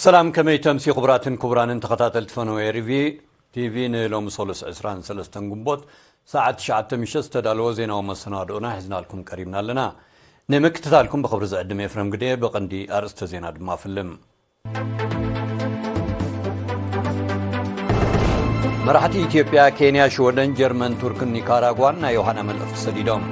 ሰላም፣ ከመይ ተምሲ ክቡራትን ክቡራንን ተኸታተልቲ ፈነወ ሪቪ ቲቪ፣ ንሎሚ ሰሉስ ዕስራን ሰለስተን ግንቦት ሰዓት ትሽዓተ ምሸት ዝተዳለወ ዜናዊ መሰናድኦና ሒዝናልኩም ቀሪብና ኣለና። ንምክትታልኩም ብኽብሪ ዝዕድም ኤፍረም ግደ፣ ብቐንዲ ኣርእስተ ዜና ድማ ፍልም። መራሕቲ ኢትዮጵያ፣ ኬንያ፣ ሽወደን፣ ጀርመን፣ ቱርክን ኒካራጓን ናይ ዮሃና መልእኽቲ ሰዲዶም።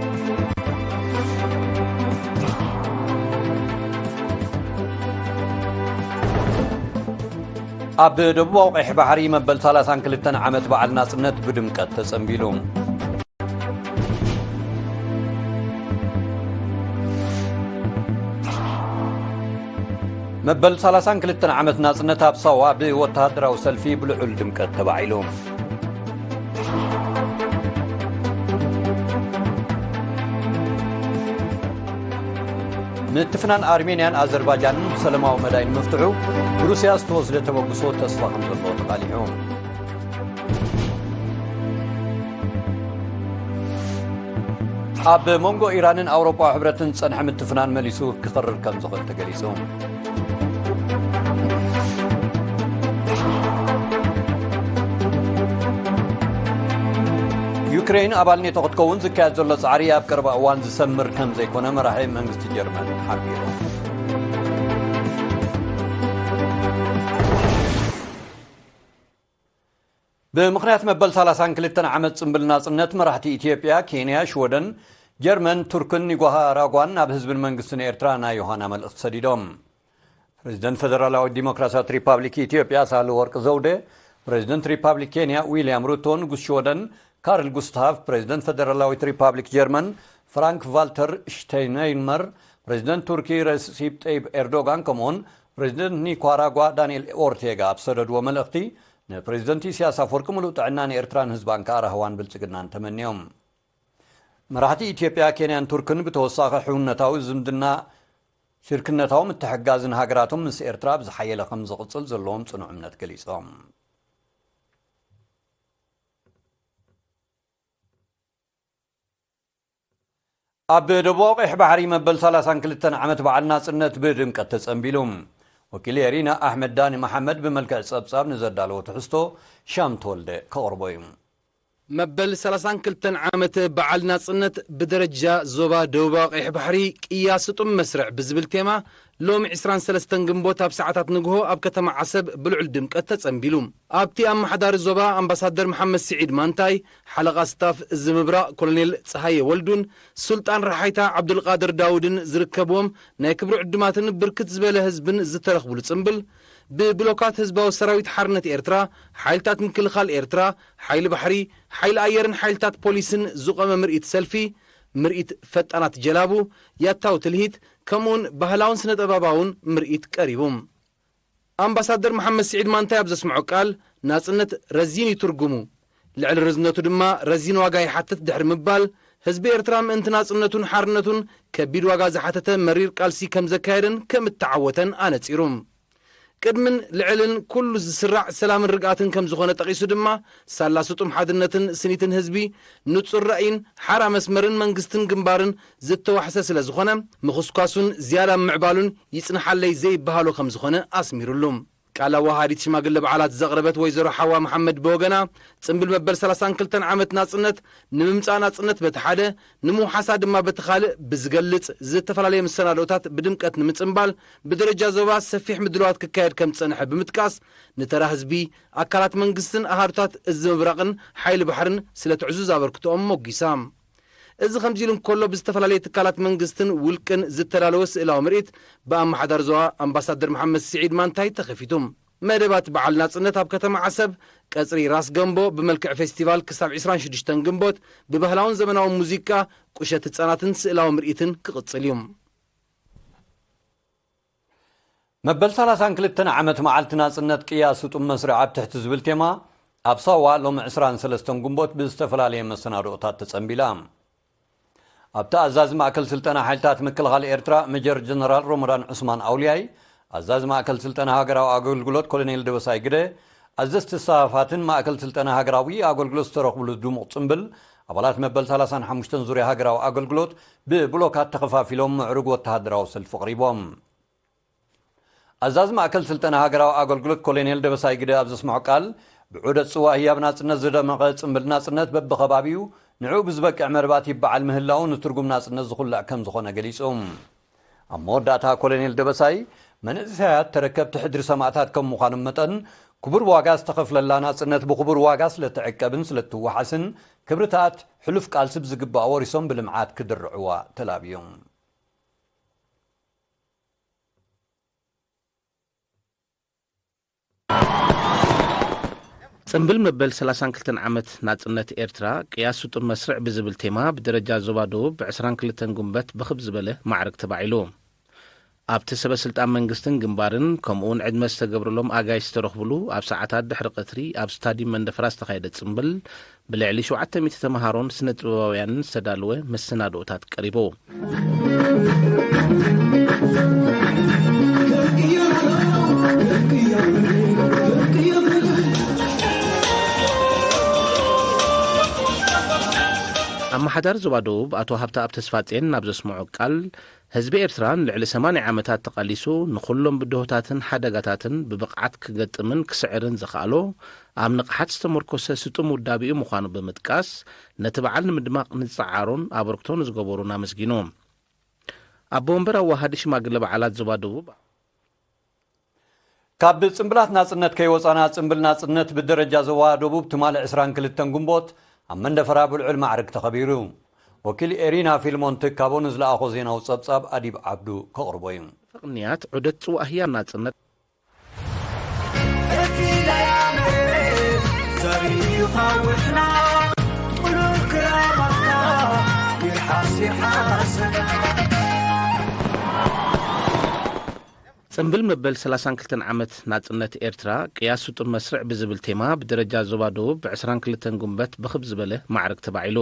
ኣብ ደቡባዊ ቀይሕ ባሕሪ መበል ሰላሳን ክልተን ዓመት በዓል ናጽነት ብድምቀት ተጸንቢሉ። መበል ሰላሳን ክልተን ዓመት ናጽነት ኣብ ሳዋ ብወተሃደራዊ ሰልፊ ብልዑል ድምቀት ተባዒሉ። ምትፍናን ኣርሜንያን ኣዘርባጃንን ብሰለማዊ መዳይ ንምፍትሑ ብሩስያ ዝተወስደ ተበግሶ ተስፋ ከም ዘለዎ ተቓሊዑ። ኣብ መንጎ ኢራንን ኣውሮጳ ሕብረትን ዝጸንሐ ምትፍናን መሊሱ ክኸርር ከም ዝኽእል ተገሊጹ። ዩክሬን ኣባል ኔቶ ክትከውን ዝካየድ ዘሎ ጻዕሪ ኣብ ቀረባ እዋን ዝሰምር ከም ዘይኮነ መራሒ መንግስቲ ጀርመን ሓቢሩ። ብምኽንያት መበል ሰላሳን ክልተን ዓመት ጽምብል ናጽነት፣ መራሕቲ ኢትዮጵያ፣ ኬንያ፣ ሽወደን፣ ጀርመን፣ ቱርክን ኒካራጓን ናብ ህዝብን መንግስትን ኤርትራ ናይ ዮሃና መልእኽቲ ሰዲዶም። ፕሬዚደንት ፈደራላዊት ዲሞክራሲያዊት ሪፓብሊክ ኢትዮጵያ ሳህለወርቅ ዘውዴ፣ ፕሬዚደንት ሪፓብሊክ ኬንያ ዊልያም ሩቶ፣ ንጉስ ሽወደን ካርል ጉስታቭ፣ ፕሬዚደንት ፈደራላዊት ሪፓብሊክ ጀርመን ፍራንክ ቫልተር ሽተይንመየር፣ ፕሬዚደንት ቱርኪ ረሲፕ ጠይብ ኤርዶጋን፣ ከምኡውን ፕሬዚደንት ኒካራጓ ዳንኤል ኦርቴጋ ኣብ ዝሰደድዎ መልእኽቲ፣ ንፕሬዚደንት ኢሳያስ ኣፈወርቂ ምሉእ ጥዕና፣ ንኤርትራን ህዝባን ከኣ ራህዋን ብልጽግናን ተመንዮም። መራሕቲ ኢትዮጵያ፣ ኬንያን ቱርክን ብተወሳኺ ሕውነታዊ ዝምድና፣ ሽርክነታዊ ምትሕግጋዝን ሃገራቶም ምስ ኤርትራ ብዝሓየለ ከም ዝቕጽል ዘለዎም ጽኑዕ እምነት ገሊጾም። ኣብ ደቡባዊ ቀይሕ ባሕሪ መበል ሰላሳን ክልተን ዓመት በዓል ናጽነት ብድምቀት ተጸንቢሉ። ወኪል ኤሪና ኣሕመድ ዳኒ መሓመድ ብመልክዕ ጸብጻብ ንዘዳለዎ ትሕዝቶ ሻም ተወልደ ከቕርቦ እዩ። መበል ሰላሳን ክልተን ዓመት በዓል ናጽነት ብደረጃ ዞባ ደቡባዊ ቀይሕ ባሕሪ ቅያ ስጡም መስርዕ ብዝብል ቴማ ሎሚ ዕስራን ሰለስተን ግንቦት ኣብ ሰዓታት ንግሆ ኣብ ከተማ ዓሰብ ብልዑል ድምቀት ተጸንቢሉ። ኣብቲ ኣመሓዳሪ ዞባ ኣምባሳደር መሓመድ ስዒድ ማንታይ፣ ሓለቓ ስታፍ እዚ ምብራቕ ኮሎኔል ጸሃየ ወልዱን ሱልጣን ረሓይታ ዓብዱልቃድር ዳውድን ዝርከብዎም ናይ ክብሪ ዕዱማትን ብርክት ዝበለ ህዝብን ዝተረኽብሉ ጽምብል፣ ብብሎካት ህዝባዊ ሰራዊት ሓርነት ኤርትራ፣ ሓይልታት ምክልኻል ኤርትራ፣ ሓይሊ ባሕሪ፣ ሓይሊ ኣየርን ሓይልታት ፖሊስን ዝቖመ ምርኢት ሰልፊ፣ ምርኢት ፈጣናት ጀላቡ፣ ያታዊ ትልሂት፣ ከምኡውን ባህላውን ስነ-ጥበባውን ምርኢት ቀሪቡ። ኣምባሳደር መሓመድ ስዒድ ማንታይ ኣብ ዘስምዖ ቃል፣ ናጽነት ረዚን እዩ ትርጉሙ። ልዕሊ ርዝነቱ ድማ ረዚን ዋጋ ይሓትት ድሕሪ ምባል፣ ህዝቢ ኤርትራ ምእንቲ ናጽነቱን ሓርነቱን ከቢድ ዋጋ ዝሓተተ መሪር ቃልሲ ከም ዘካየደን ከም እተዓወተን ኣነጺሩ። ቅድምን ልዕልን ኩሉ ዝስራዕ ሰላምን ርግኣትን ከም ዝኾነ ጠቒሱ ድማ፣ ሳላ ስጡም ሓድነትን ስኒትን ህዝቢ፣ ንጹር ራእይን ሓራ መስመርን መንግስትን ግንባርን ዝተዋሕሰ ስለ ዝኾነ፣ ምኹስኳሱን ዝያዳ ምዕባሉን ይጽንሓለይ ዘይበሃሎ ከም ዝኾነ ኣስሚሩሉ። ቃል ኣወሃሃዲት ሽማግለ በዓላት ዘቕረበት ወይዘሮ ሓዋ መሓመድ ብወገና፣ ጽምብል መበል ሰላሳን ክልተን ዓመት ናጽነት፣ ንምምጻእ ናጽነት በቲ ሓደ፣ ንምውሓሳ ድማ በቲ ካልእ ብዝገልጽ ዝተፈላለየ መሰናድኦታት ብድምቀት ንምጽምባል ብደረጃ ዞባ ሰፊሕ ምድላዋት ክካየድ ከም ዝጸንሐ ብምጥቃስ፣ ንተራ ህዝቢ፣ ኣካላት መንግስትን ኣሃዱታት እዚ ምብራቕን ሓይሊ ባሕርን ስለቲ ዕዙዝ ኣበርክቶኦም ሞጊሳ። እዚ ከምዚ ኢሉ እንከሎ፣ ብዝተፈላለየ ትካላት መንግስትን ውልቅን ዝተዳለወ ስእላዊ ምርኢት ብኣመሓዳሪ ዞባ ኣምባሳደር መሓመድ ስዒድ ማንታይ ተኸፊቱ። መደባት በዓል ናጽነት ኣብ ከተማ ዓሰብ፣ ቀጽሪ ራስ ገምቦ፣ ብመልክዕ ፌስቲቫል ክሳብ ዕስራን ሽዱሽተን ግንቦት ብባህላውን ዘመናውን ሙዚቃ፣ ቁሸት ህጻናትን ስእላዊ ምርኢትን ክቕጽል እዩ። መበል ሰላሳን ክልተን ዓመት መዓልቲ ናጽነት ቅያ ስጡም መስርዕ ኣብ ትሕቲ ዝብል ቴማ፣ ኣብ ሳዋ ሎሚ ዕስራን ሰለስተን ግንቦት ብዝተፈላለየ መሰናድኦታት ተጸንቢላ። ኣብቲ ኣዛዚ ማእከል ስልጠና ሓይልታት ምክልኻል ኤርትራ ሜጀር ጀነራል ሮሞዳን ዑስማን ኣውልያይ፣ ኣዛዚ ማእከል ስልጠና ሃገራዊ ኣገልግሎት ኮሎኔል ደበሳይ ግደ፣ ኣዘዝቲ ስታፋትን ማእከል ስልጠና ሃገራዊ ኣገልግሎት ዝተረኽብሉ ድሙቕ ጽምብል፣ ኣባላት መበል ሰላሳን ሓሙሽተን ዙርያ ሃገራዊ ኣገልግሎት ብብሎካት ተኸፋፊሎም ምዕሩግ ወተሃደራዊ ሰልፊ ኣቕሪቦም። ኣዛዚ ማእከል ስልጠና ሃገራዊ ኣገልግሎት ኮሎኔል ደበሳይ ግደ ኣብ ዘስምዖ ቃል፣ ብዑደት ጽዋ ህያብ ናጽነት ዝደመቐ ጽምብል ናጽነት በብኸባቢኡ ንዕኡ ብዝበቅዕ መደባት ይበዓል ምህላው ንትርጉም ናጽነት ዝኹላዕ ከም ዝኾነ ገሊጹ። ኣብ መወዳእታ ኮሎኔል ደበሳይ፣ መንእሰያት ተረከብቲ ሕድሪ ሰማእታት ከም ምዃኖም መጠን፣ ክቡር ዋጋ ዝተኸፍለላ ናጽነት ብኽቡር ዋጋ ስለ ትዕቀብን ስለ ትወሓስን፣ ክብርታት ሕሉፍ ቃልሲ ብዝግባእ ወሪሶም ብልምዓት ክድርዕዋ ተላብዮም። ጽምብል መበል ሰላሳን ክልተን ዓመት ናጽነት ኤርትራ፣ ቅያስ ስጡም መስርዕ ብዝብል ቴማ፣ ብደረጃ ዞባ ደቡብ ብዕስራን ክልተን ጉንበት ብኽብ ዝበለ ማዕርግ ተባዒሉ። ኣብቲ ሰበ ስልጣን መንግስትን ግንባርን፣ ከምኡውን ዕድመ ዝተገብረሎም ኣጋይሽ ዝተረኽብሉ፣ ኣብ ሰዓታት ድሕሪ ቀትሪ ኣብ ስታድዩም መንደፈራ ዝተኻየደ ጽምብል፣ ብልዕሊ ሸውዓተ ሚእቲ ተመሃሮን ስነ ጥበባውያንን ዝተዳለወ መሰናድኦታት ቀሪቡ። ኣመሓዳሪ ዞባ ደቡብ ኣቶ ሃብተኣብ ተስፋጼን ናብ ዘስምዖ ቃል፣ ህዝቢ ኤርትራ ንልዕሊ ሰማንያ ዓመታት ተቓሊሱ፣ ንኹሎም ብድሆታትን ሓደጋታትን ብብቕዓት ክገጥምን ክስዕርን ዝኸኣሎ፣ ኣብ ንቕሓት ዝተመርኮሰ ስጡም ውዳቤኡ ምዃኑ ብምጥቃስ፣ ነቲ በዓል ንምድማቕ ንዝጸዓሩን ኣበርክቶ ንዝገበሩን ኣመስጊኑ። ኣቦ ወንበር ኣዋሃዲ ሽማግለ በዓላት ዞባ ደቡብ፣ ካብ ጽምብላት ናጽነት ከይወጻና፣ ጽምብል ናጽነት ብደረጃ ዞባ ደቡብ ትማሊ ዕስራን ክልተን ግንቦት ኣብ መንደፈራ ብልዑል ማዕርግ ተኸቢሩ። ወኪል ኤሪና ፊልሞን ትካቦ ንዝለኣኾ ዜናዊ ጸብጻብ ኣዲብ ዓብዱ ከቕርቦ እዩ። ፍቕንያት ዑደት ጽዋእ ህያብ ናጽነት። ጽምብል መበል ሰላሳን ክልተን ዓመት ናጽነት ኤርትራ፣ ቅያስ ስጡም መስርዕ ብዝብል ቴማ፣ ብደረጃ ዞባ ደቡብ ብዕስራን ክልተን ጉንበት ብኽብ ዝበለ ማዕርግ ተባዒሉ።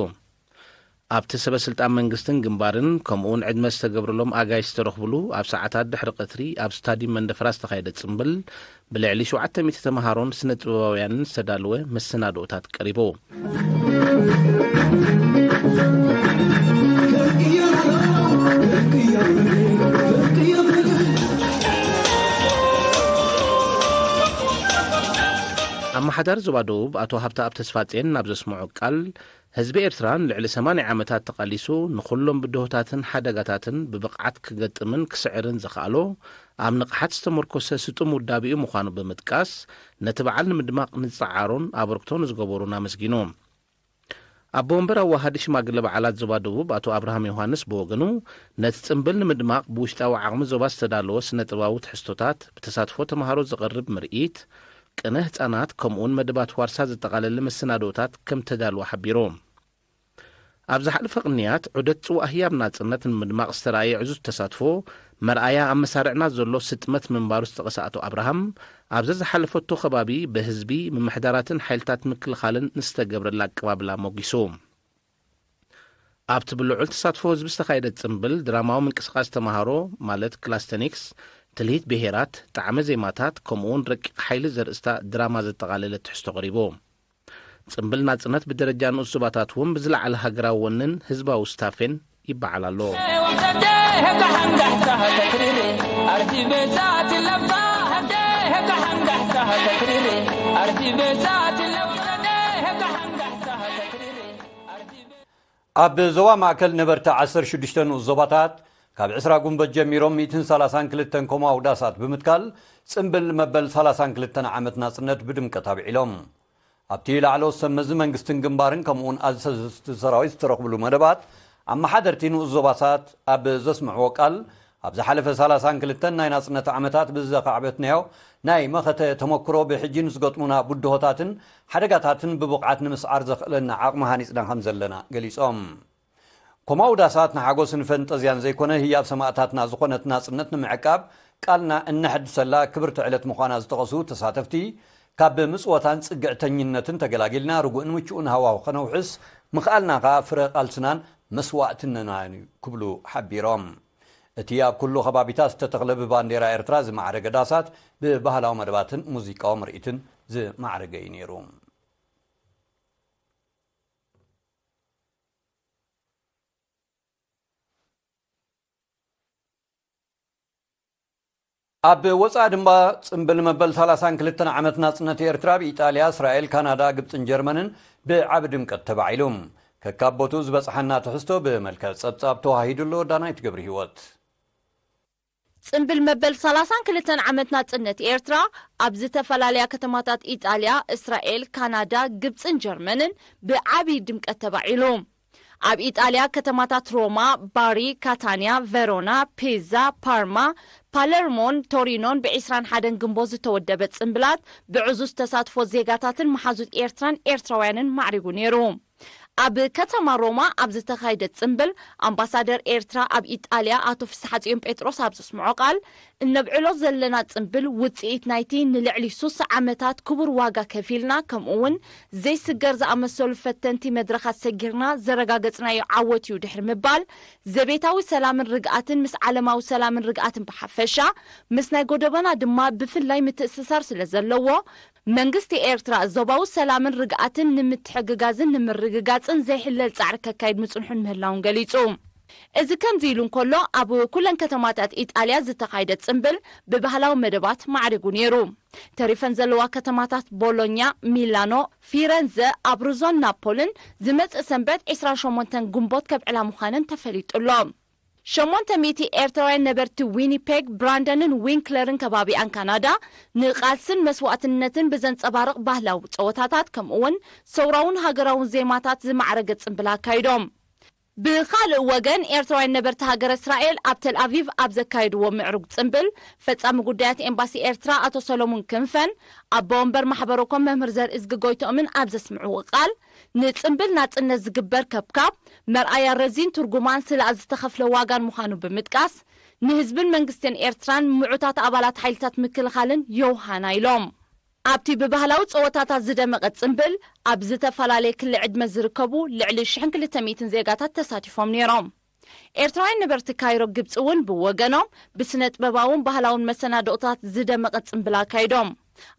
ኣብቲ ሰበ ስልጣን መንግስትን ግንባርን፣ ከምኡውን ዕድመ ዝተገብረሎም ኣጋይሽ ዝተረኽብሉ፣ ኣብ ሰዓታት ድሕሪ ቀትሪ ኣብ ስታድዩም መንደፈራ ዝተኻየደ ጽምብል፣ ብልዕሊ ሸውዓተ ሚእቲ ተመሃሮን ስነ ጥበባውያንን ዝተዳለወ መሰናድኦታት ቀሪቡ። ኣመሓዳሪ ዞባ ደቡብ ኣቶ ሃብተኣብ ተስፋጼን ናብ ዘስምዖ ቃል፣ ህዝቢ ኤርትራ ንልዕሊ ሰማንያ ዓመታት ተቓሊሱ፣ ንኹሎም ብድሆታትን ሓደጋታትን ብብቕዓት ክገጥምን ክስዕርን ዝኸኣሎ፣ ኣብ ንቕሓት ዝተመርኮሰ ስጡም ውዳቤኡ ምዃኑ ብምጥቃስ፣ ነቲ በዓል ንምድማቕ ንዝጸዓሩን ኣበርክቶ ንዝገበሩን ኣመስጊኑ። ኣቦ ወንበር ኣዋሃዲ ሽማግለ በዓላት ዞባ ደቡብ ኣቶ ኣብርሃም ዮሃንስ ብወገኑ፣ ነቲ ጽምብል ንምድማቕ ብውሽጣዊ ዓቕሚ ዞባ ዝተዳለወ ስነ ጥበባዊ ትሕዝቶታት፣ ብተሳትፎ ተምሃሮ ዝቐርብ ምርኢት፣ ቅነ ህጻናት፣ ከምኡውን መደባት ዋርሳ ዘጠቓለለ መሰናድኦታት ከም ተዳልወ ሓቢሩ። ኣብ ዝሓለፈ ቅንያት፣ ዑደት ጽዋእ ህያብ ናጽነት ንምድማቕ ዝተራእየ ዕዙዝ ተሳትፎ፣ መርኣያ ኣብ መሳርዕና ዘሎ ስጥመት ምንባሩ ዝጠቐሰ ኣቶ ኣብርሃም፣ ኣብ ዘዝሓለፈቶ ከባቢ ብህዝቢ፣ ምምሕዳራትን ሓይልታት ምክልኻልን ንዝተገብረላ ኣቀባብላ ሞጊሱ። ኣብቲ ብልዑል ተሳትፎ ህዝቢ ዝተኻየደ ጽምብል፣ ድራማዊ ምንቅስቓስ ተምሃሮ፣ ማለት ክላስተኒክስ፣ ትልሂት ብሄራት፣ ጣዕመ ዜማታት፣ ከምኡውን ረቂቕ ሓይሊ ዘርእስታ ድራማ ዘጠቓለለ ትሕዝቶ ቀሪቡ። ጽምብል ናጽነት ብደረጃ ንኡስ ዞባታት እውን ብዝለዓለ ሃገራዊ ወንን ህዝባዊ ስታፌን ይበዓል ኣሎ። ኣብ ዞባ ማእከል ነበርቲ ዓሰርተ ሽዱሽተ ንኡስ ዞባታት ካብ ዕስራ ጉንበት ጀሚሮም ሚእትን ሰላሳን ክልተን ኮማዊ ዳሳት ብምትካል ጽምብል መበል ሰላሳን ክልተን ዓመት ናጽነት ብድምቀት ኣብዒሎም። ኣብቲ ላዕለዎት ሰብ መዚ መንግስትን ግንባርን ከምኡውን ኣዘዝቲ ሰራዊት ዝተረኽብሉ መደባት ኣመሓደርቲ ንኡስ ዞባታት ኣብ ዘስምዕዎ ቃል ኣብ ዝሓለፈ ሰላሳን ክልተን ናይ ናጽነት ዓመታት ብዘኻዕበትናዮ ናይ መኸተ ተመክሮ ብሕጂ ንዝገጥሙና ብድሆታትን ሓደጋታትን ብብቕዓት ንምስዓር ዘኽእለና ዓቕሚ ሃኒጽና ከም ዘለና ገሊጾም። ኮማዊ ዳሳት ንሓጎስን ፈንጠዝያን ዘይኮነ ህያብ ሰማእታትና ዝኾነት ናጽነት ንምዕቃብ ቃልና እነሐድሰላ ክብርቲ ዕለት ምዃና ዝጠቐሱ ተሳተፍቲ፣ ካብ ምጽወታን ጽግዕተኝነትን ተገላጊልና ርጉእን ምቹእን ሃዋሁ ከነውሕስ ምኽኣልና ከኣ ፍረ ቃልስናን መስዋእትነናን እዩ ክብሉ ሓቢሮም። እቲ ኣብ ኩሉ ከባቢታት ዝተተኽለ ብባንዴራ ኤርትራ ዝማዕረገ ዳሳት ብባህላዊ መደባትን ሙዚቃዊ ምርኢትን ዝማዕረገ እዩ ነይሩ። ኣብ ወጻኢ ድማ ጽምብል መበል ሰላሳን ክልተን ዓመት ናጽነት ኤርትራ ብኢጣልያ፣ እስራኤል፣ ካናዳ፣ ግብጽን ጀርመንን ብዓቢ ድምቀት ተባዒሉ። ከካብ ቦቱ ዝበጽሓና ትሕዝቶ ብመልክዕ ጸብጻብ ተዋሂዱ ኣሎ። ዳናይት ገብረ ህይወት። ጽምብል መበል ሰላሳን ክልተን ዓመት ናጽነት ኤርትራ ኣብ ዝተፈላለያ ከተማታት ኢጣልያ፣ እስራኤል፣ ካናዳ፣ ግብጽን ጀርመንን ብዓቢ ድምቀት ተባዒሉ። ኣብ ኢጣልያ ከተማታት ሮማ፣ ባሪ፣ ካታንያ፣ ቨሮና፣ ፔዛ፣ ፓርማ፣ ፓለርሞን ቶሪኖን ብዒስራን ሓደን ግንቦት ዝተወደበ ጽምብላት ብዕዙዝ ተሳትፎ ዜጋታትን መሓዙት ኤርትራን ኤርትራውያንን ማዕሪጉ ነይሩ። ኣብ ከተማ ሮማ ኣብ ዝተኻየደ ጽምብል፣ ኣምባሳደር ኤርትራ ኣብ ኢጣልያ ኣቶ ፍስሓጽዮን ጴጥሮስ ኣብ ዘስምዖ ቃል፣ እነብዕሎ ዘለና ጽምብል ውጽኢት ናይቲ ንልዕሊ ሱሳ ዓመታት ክቡር ዋጋ ከፊልና፣ ከምኡ እውን ዘይስገር ዝኣመሰሉ ፈተንቲ መድረኻት ሰጊርና ዘረጋገጽናዮ ዓወት እዩ ድሕሪ ምባል፣ ዘቤታዊ ሰላምን ርግኣትን ምስ ዓለማዊ ሰላምን ርግኣትን ብሓፈሻ፣ ምስ ናይ ጎደቦና ድማ ብፍላይ ምትእስሳር ስለ ዘለዎ፣ መንግስቲ ኤርትራ ዞባዊ ሰላምን ርግኣትን ንምትሕግጋዝን ንምርግጋጽን ዘይሕለል ጻዕሪ ከካይድ ምጽንሑን ምህላውን ገሊጹ። እዚ ከምዚ ኢሉ እንከሎ፣ ኣብ ኩለን ከተማታት ኢጣልያ ዝተኻየደ ጽምብል ብባህላዊ መደባት ማዕሪጉ ነይሩ። ተሪፈን ዘለዋ ከተማታት ቦሎኛ፣ ሚላኖ፣ ፊረንዘ፣ ኣብሩዞን ናፖልን ዝመጽእ ሰንበት ዕስራን ሸሞንተን ግንቦት ከብዕላ ምዃነን ተፈሊጡ ኣሎ። ሸሞንተ ሚእቲ ኤርትራውያን ነበርቲ ዊኒፔግ፣ ብራንደንን ዊንክለርን ከባቢኣን ካናዳ፣ ንቓልስን መስዋእትነትን ብዘንጸባርቕ ባህላዊ ጸወታታት፣ ከምኡ'ውን ሰውራውን ሃገራውን ዜማታት ዝማዕረገ ጽምብል ኣካይዶም። ብኻልእ ወገን፣ ኤርትራውያን ነበርቲ ሃገረ እስራኤል ኣብ ተል ኣቪቭ ኣብ ዘካየድዎ ምዕሩግ ጽምብል፣ ፈጻሚ ጉዳያት ኤምባሲ ኤርትራ ኣቶ ሰሎሙን ክንፈን ኣቦ ወንበር ማሕበረኮም መምህር ዘርእዝጊ ጎይቶኦምን ኣብ ዘስምዕዎ ቃል፣ ንጽምብል ናጽነት ዝግበር ከብካብ መርኣያ ረዚን ትርጉማን ስለ ዝተኸፍለ ዋጋን ምዃኑ ብምጥቃስ፣ ንህዝብን መንግስትን ኤርትራን ምዑታት ኣባላት ሓይልታት ምክልኻልን የውሃና ኢሎም። ኣብቲ ብባህላዊ ጸወታታት ዝደመቐ ጽምብል፣ ኣብ ዝተፈላለየ ክሊ ዕድመ ዝርከቡ ልዕሊ ሽሕን ክልተ ሚእትን ዜጋታት ተሳቲፎም ነይሮም። ኤርትራውያን ነበርቲ ካይሮ ግብጺ እውን ብወገኖም ብስነ ጥበባውን ባህላውን መሰናድኦታት ዝደመቐ ጽምብል ኣካይዶም።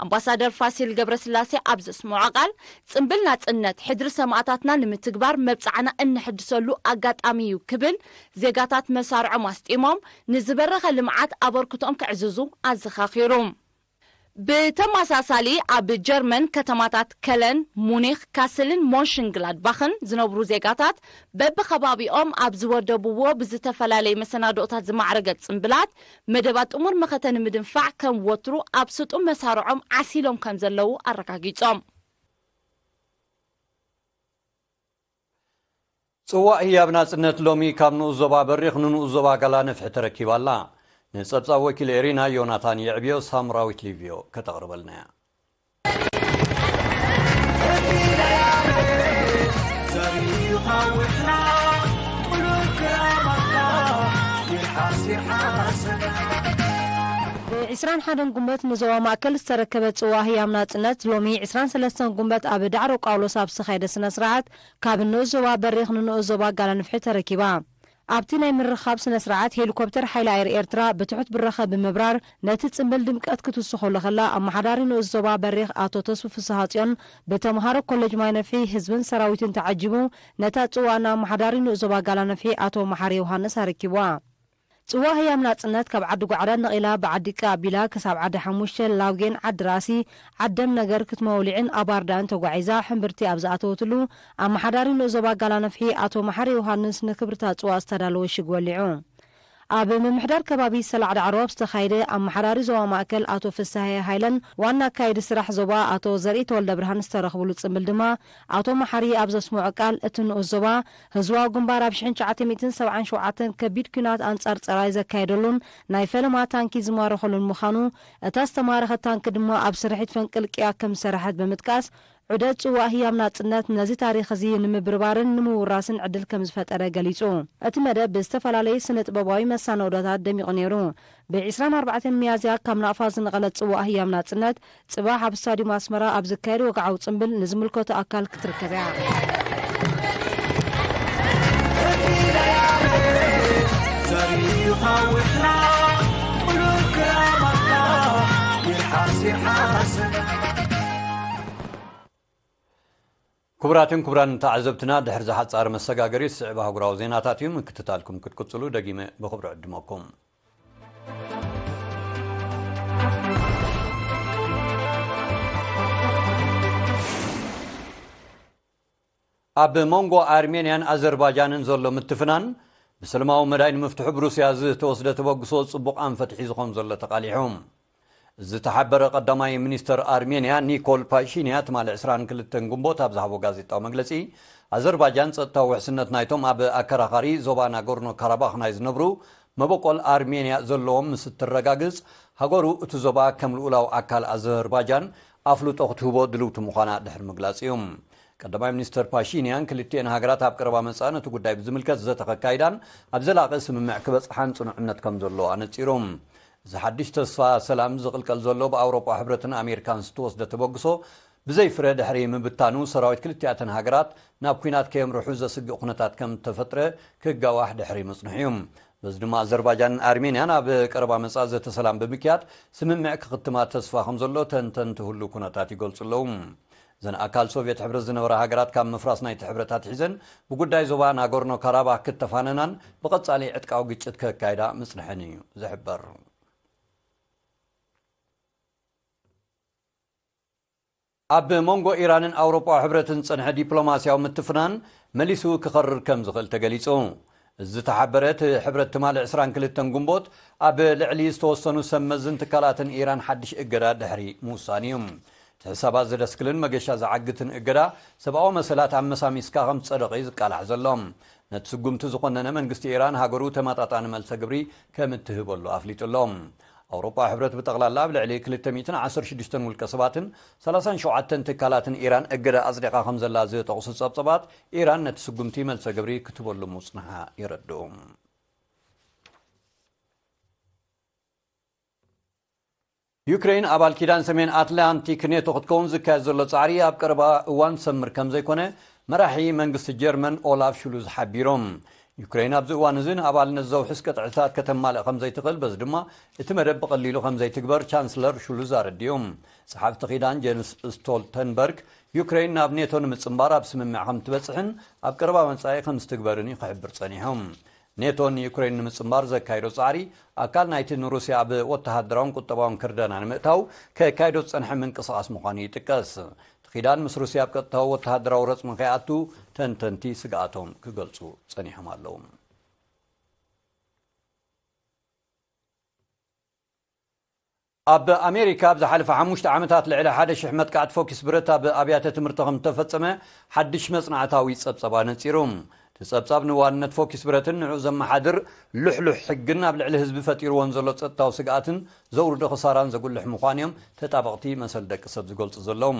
ኣምባሳደር ፋሲል ገብረስላሴ ኣብ ዘስምዖ ቃል፣ ጽምብል ናጽነት ሕድሪ ሰማእታትና ንምትግባር መብጽዓና እነሐድሰሉ ኣጋጣሚ እዩ ክብል፣ ዜጋታት መሳርዖም ኣስጢሞም ንዝበረኸ ልምዓት ኣበርክቶኦም ከዕዝዙ ኣዘኻኺሩ። ብተመሳሳሊ ኣብ ጀርመን ከተማታት ከለን፣ ሙኒኽ፣ ካስልን ሞንሽንግላድባኽን ዝነብሩ ዜጋታት በብኸባቢኦም ኣብ ዝወደብዎ ብዝተፈላለየ መሰናድኦታት ዝማዕረገ ጽምብላት መደባት ጥሙር መኸተ ንምድንፋዕ ከም ወትሩ ኣብ ስጡም መሳርዖም ዓሲሎም ከም ዘለዉ ኣረጋጊጾም። ጽዋእ ህያብ ናጽነት ሎሚ ካብ ንኡስ ዞባ በሪኽ ንንኡስ ዞባ ጋላ ነፍሒ ተረኪባ ኣላ። ንጸብጻብ ወኪል ኤሪና ዮናታን የዕብዮ ሳምራዊት ሊቭዮ ከተቕርበልና እያ። ብ ዕስራን ሓደን ጉንበት ንዞባ ማእከል ዝተረከበ ጽዋ ህያብ ናጽነት ሎሚ ዕስራን ሰለስተን ጉንበት ኣብ ዳዕሮ ጳውሎስ ኣብ ዝተኻየደ ስነ ስርዓት ካብ ንኡስ ዞባ በሪኽ ንንኡስ ዞባ ጋላ ነፍሒ ተረኪባ። ኣብቲ ናይ ምርኻብ ስነ ስርዓት ሄሊኮፕተር ሓይሊ ኣየር ኤርትራ ብትሑት ብራኸ ብምብራር ነቲ ጽምብል ድምቀት ክትውስኸሉ ከላ፣ ኣመሓዳሪ ንኡስ ዞባ በሪኽ ኣቶ ተስፉ ፍስሃጽዮን ብተምሃሮ ኮሌጅ ማይ ነፍሒ ህዝብን ሰራዊትን ተዓጂቡ ነታ ጽዋ ንኣመሓዳሪ ንኡስ ዞባ ጋላ ነፍሒ ኣቶ መሓሪ ዮሃንስ ኣረኪብዋ። ጽዋ ህያብ ናጽነት ካብ ዓዲ ጓዕዳ ነቒላ ብዓዲ ቂ ኣቢላ ክሳብ ዓዲ ሓሙሽተ ላውጌን ዓዲ ራእሲ ዓደም ነገር ክትመውሊዕን ኣባርዳእን ተጓዒዛ ሕምብርቲ ኣብ ዝኣተወትሉ ኣመሓዳሪ ንኡስ ዞባ ጋላ ነፍሒ ኣቶ መሓሪ ዮሃንስ ንክብርታ ጽዋ ዝተዳለወ ሽግ ወሊዑ። ኣብ ምምሕዳር ከባቢ ሰላዕ ዳዕሮ ኣብ ዝተኻየደ ኣመሓዳሪ ዞባ ማእከል ኣቶ ፍስሃየ ሃይለን ዋና ኣካየዲ ስራሕ ዞባ ኣቶ ዘርኢ ተወልደ ብርሃን ዝተረኽብሉ ጽምብል ድማ ኣቶ መሓሪ ኣብ ዘስምዖ ቃል እቲ ንኡስ ዞባ ህዝባዊ ግንባር ኣብ ሽሕን ትሽዓተ ሚእትን ሰብዓን ሸውዓተን ከቢድ ኲናት ኣንጻር ጸራይ ዘካየደሉን ናይ ፈለማ ታንኪ ዝማረኸሉን ምዃኑ፣ እታ ዝተማረኸት ታንኪ ድማ ኣብ ስርሒት ፈንቅል ቅያ ከም ዝሰረሐት ብምጥቃስ፣ ዑደት ጽዋእ ህያብ ናጽነት ነዚ ታሪኽ እዚ ንምብርባርን ንምውራስን ዕድል ከም ዝፈጠረ ገሊጹ። እቲ መደብ ብዝተፈላለዩ ስነ ጥበባዊ መሳነውዳታት ደሚቑ ነይሩ። ብ ዕስራን ኣርባዕተን ሚያዝያ ካብ ናቕፋ ዝነቐለት ጽዋእ ህያብ ናጽነት፣ ጽባሕ ኣብ ስታድዩም ኣስመራ ኣብ ዝካየድ ወግዓዊ ጽምብል ንዝምልከቶ ኣካል ክትርከብ እያ። ክቡራትን ክቡራን ተዓዘብትና፣ ድሕሪ ዝሓጻር መሰጋገሪ ዝስዕብ ኣህጉራዊ ዜናታት እዩ። ምክትታልኩም ክትቅጽሉ ደጊመ ብኽብሪ ዕድመኩም። ኣብ መንጎ ኣርሜንያን ኣዘርባጃንን ዘሎ ምትፍናን ብሰለማዊ መዳይ ንምፍትሑ ብሩስያ ዝተወስደ ተበግሶ ጽቡቕ ኣንፈት ሒዙ ከም ዘሎ ተቓሊሑ። ዝተሓበረ ቀዳማይ ሚኒስተር ኣርሜንያ ኒኮል ፓሺንያ ትማሊ ዕስራን ክልተን ግንቦት ኣብ ዝሃቦ ጋዜጣዊ መግለጺ፣ ኣዘርባጃን ጸጥታዊ ውሕስነት ናይቶም ኣብ ኣከራኻሪ ዞባ ናጎርኖ ካራባኽ ናይ ዝነብሩ መበቆል ኣርሜንያ ዘለዎም ምስ እትረጋግጽ፣ ሃገሩ እቲ ዞባ ከም ልኡላዊ ኣካል ኣዘርባጃን ኣፍልጦ ክትህቦ ድልውቲ ምዃና ድሕሪ ምግላጽ እዩ። ቀዳማይ ሚኒስተር ፓሺንያን ክልቲኤን ሃገራት ኣብ ቀረባ መጻኢ ነቲ ጉዳይ ብዝምልከት ዘተ ከካይዳን ኣብ ዘላቒ ስምምዕ ክበጽሓን ጽኑዕ እምነት ከም ዘለዎ ኣነጺሩ። እዚ ሓድሽ ተስፋ ሰላም ዝቕልቀል ዘሎ ብኣውሮጳ ሕብረትን ኣሜሪካን ዝተወስደ ተበግሶ ብዘይ ፍረ ድሕሪ ምብታኑ፣ ሰራዊት ክልቲኣተን ሃገራት ናብ ኲናት ከየምርሑ ዘስግእ ኩነታት ከም ተፈጥረ ክጋዋሕ ድሕሪ ምጽንሑ እዩ። በዚ ድማ ኣዘርባጃንን ኣርሜንያን ኣብ ቀረባ መጻኢ ዘተ ሰላም ብምክያድ ስምምዕ ክኽትማ ተስፋ ከም ዘሎ ተንተንቲ ህሉው ኩነታት ይገልጹ ኣለዉ። እዘን ኣካል ሶቭየት ሕብረት ዝነበራ ሃገራት ካብ ምፍራስ ናይቲ ሕብረት ኣትሒዘን ብጉዳይ ዞባ ናጎርኖ ካራባክ ክተፋነናን ብቐጻሊ ዕጥቃዊ ግጭት ከካይዳ ምጽንሐን እዩ ዝሕበር። ኣብ መንጎ ኢራንን ኣውሮጳዊ ሕብረትን ዝጸንሐ ዲፕሎማስያዊ ምትፍናን መሊሱ ክኸርር ከም ዝኽእል ተገሊጹ። እዚ ዝተሓበረ እቲ ሕብረት ትማሊ ዕስራን ክልተን ግንቦት ኣብ ልዕሊ ዝተወሰኑ ሰብ መዝን ትካላትን ኢራን ሓድሽ እገዳ ድሕሪ ምውሳን እዩ። እቲ ሕሳባት ዘደስክልን መገሻ ዝዓግትን እገዳ ሰብኣዊ መሰላት ኣመሳሚስካ ከም ዝጸደቐ እዩ ዝቃላሕ ዘሎ። ነቲ ስጉምቲ ዝኾነነ መንግስቲ ኢራን ሃገሩ ተመጣጣኒ መልሰ ግብሪ ከም እትህበሉ ኣፍሊጡ ኣሎ። ኣውሮጳ ሕብረት ብጠቕላላ ኣብ ልዕሊ ክልተ ሚእትን ዓሰርተ ሽዱሽተን ውልቀ ሰባትን ሰላሳን ሸውዓተን ትካላትን ኢራን እገዳ ኣጽዲቓ ከም ዘላ ዝጠቕሱ ጸብጸባት፣ ኢራን ነቲ ስጉምቲ መልሰ ግብሪ ክትህበሉ ምጽንሓ የረድኡ። ዩክሬን ኣባል ኪዳን ሰሜን ኣትላንቲክ ኔቶ ክትከውን ዝካየድ ዘሎ ጻዕሪ ኣብ ቀረባ እዋን ዝሰምር ከም ዘይኮነ መራሒ መንግስቲ ጀርመን ኦላፍ ሹሉዝ ሓቢሮም። ዩክሬን ኣብዚ እዋን እዚ ንኣባልነት ዘውሕስ ቅጥዕታት ከተማልእ ከም ዘይትኽእል፣ በዚ ድማ እቲ መደብ ብቐሊሉ ከም ዘይትግበር ቻንስለር ሹሉዝ ኣረዲኡ። ጸሓፍቲ ኪዳን ጀንስ ስቶልተንበርግ፣ ዩክሬን ናብ ኔቶ ንምጽንባር ኣብ ስምምዕ ከም ትበጽሕን ኣብ ቀረባ መጻኢ ከም ዝትግበርን እዩ ክሕብር ጸኒሑ። ኔቶ ንዩክሬን ንምጽንባር ዘካየዶ ጻዕሪ፣ ኣካል ናይቲ ንሩስያ ኣብ ወተሃደራውን ቁጠባውን ክርደና ንምእታው ከካይዶ ዝጸንሐ ምንቅስቓስ ምዃኑ ይጥቀስ። እቲ ኪዳን ምስ ሩስያ ኣብ ቀጥታዊ ወተሃደራዊ ረጽሚ ከይኣቱ ተንተንቲ ስግኣቶም ክገልጹ ጸኒሖም ኣለዉ። ኣብ ኣሜሪካ ኣብ ዝሓለፈ ሓሙሽተ ዓመታት ልዕሊ ሓደ ሽሕ መጥቃዕቲ ፎኪስ ብረት ኣብ ኣብያተ ትምህርቲ ከም ዝተፈጸመ ሓድሽ መጽናዕታዊ ጸብጻብ ኣነጺሩ። እቲ ጸብጻብ ንዋንነት ፎኪስ ብረትን ንዕኡ ዘመሓድር ልሕሉሕ ሕግን ኣብ ልዕሊ ህዝቢ ፈጢርዎን ዘሎ ጸጥታዊ ስግኣትን ዘውርዶ ክሳራን ዘጉልሕ ምዃኑ እዮም ተጣበቕቲ መሰል ደቂ ሰብ ዝገልጹ ዘለዉ።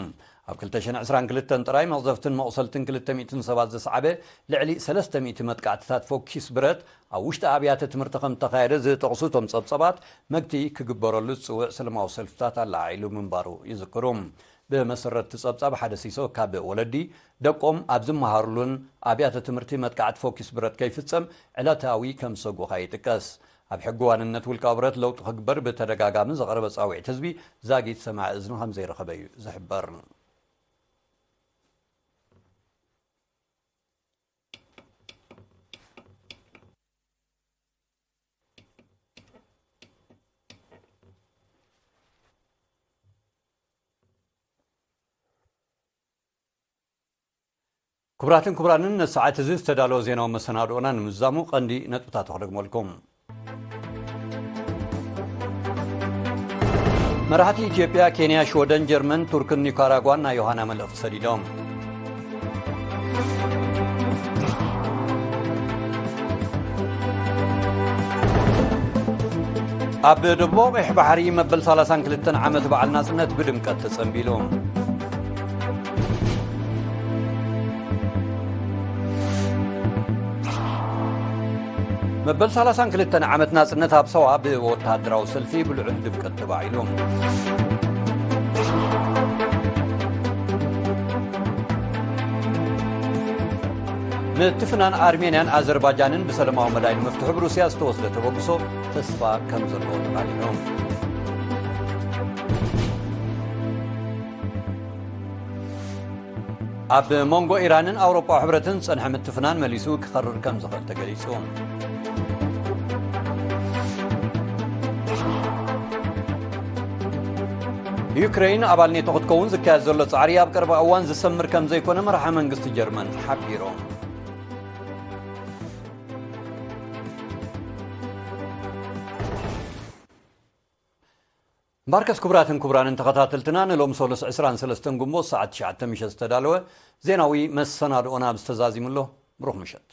ኣብ ክልተ ሽሕን ዕስራን ክልተን ጥራይ መቕዘፍትን መቑሰልትን ክልተ ሚእትን ሰባት ዘስዓበ ልዕሊ ሰለስተ ሚእቲ መጥቃዕትታት ፎኪስ ብረት ኣብ ውሽጢ ኣብያተ ትምህርቲ ከም እተኻየደ ዝጠቕሱ እቶም ጸብጻባት፣ መግቲ ክግበረሉ ዝጽውዕ ሰላማዊ ሰልፍታት ኣለዓዒሉ ምንባሩ ይዝክሩ። ብመሰረት እቲ ጸብጻብ፣ ሓደ ሲሶ ካብ ወለዲ ደቆም ኣብ ዝመሃርሉን ኣብያተ ትምህርቲ መጥቃዕቲ ፎኪስ ብረት ከይፍጸም ዕለታዊ ከም ዝሰግኡ ይጥቀስ። ኣብ ሕጊ ዋንነት ውልቃዊ ብረት ለውጢ ክግበር ብተደጋጋሚ ዝቐረበ ጻውዒት ህዝቢ ዛጊት ሰማዒ እዝኒ ከም ዘይረኸበ እዩ ዝሕበር። ክቡራትን ክቡራንን፣ ነዚ ሰዓት እዚ ዝተዳለወ ዜናዊ መሰናድኦና ንምዝዛሙ ቀንዲ ነጥብታቱ ክደግመልኩም። መራሕቲ ኢትዮጵያ፣ ኬንያ፣ ሽወደን፣ ጀርመን፣ ቱርክን ኒካራጓን ናይ ዮሃና መልእኽቲ ሰዲዶም። ኣብ ደቡብ ቀይሕ ባሕሪ መበል ሰላሳን ክልተን ዓመት በዓል ናጽነት ብድምቀት ተጸንቢሉ። መበል ሰላሳን ክልተን ዓመት ናጽነት ኣብ ሰዋ ብወተሃደራዊ ሰልፊ ብልዑል ድምቀት ተባዒሉ። ምትፍናን ኣርሜንያን ኣዘርባጃንን ብሰላማዊ መዳይ ንምፍትሑ ብሩስያ ዝተወስደ ተበግሶ ተስፋ ከም ዘለዎ ተቓሊዑ። ኣብ መንጎ ኢራንን ኣውሮጳዊ ሕብረትን ዝጸንሐ ምትፍናን መሊሱ ክኸርር ከም ዝኽእል ተገሊጹ። ዩክሬን ኣባል ኔቶ ክትከውን ዝካየድ ዘሎ ጻዕሪ ኣብ ቀረባ እዋን ዝሰምር ከም ዘይኮነ መራሒ መንግስቲ ጀርመን ሓቢሮም። እምበኣርከስ ክቡራትን ክቡራንን ተኸታተልትና፣ ንሎም ሰሉስ ዕስራን ሰለስተን ግንቦት ሰዓት ትሽዓተ ምሸት ዝተዳለወ ዜናዊ መሰናድኦና ኣብዚ ተዛዚሙ ኣሎ። ብሩኽ ምሸት።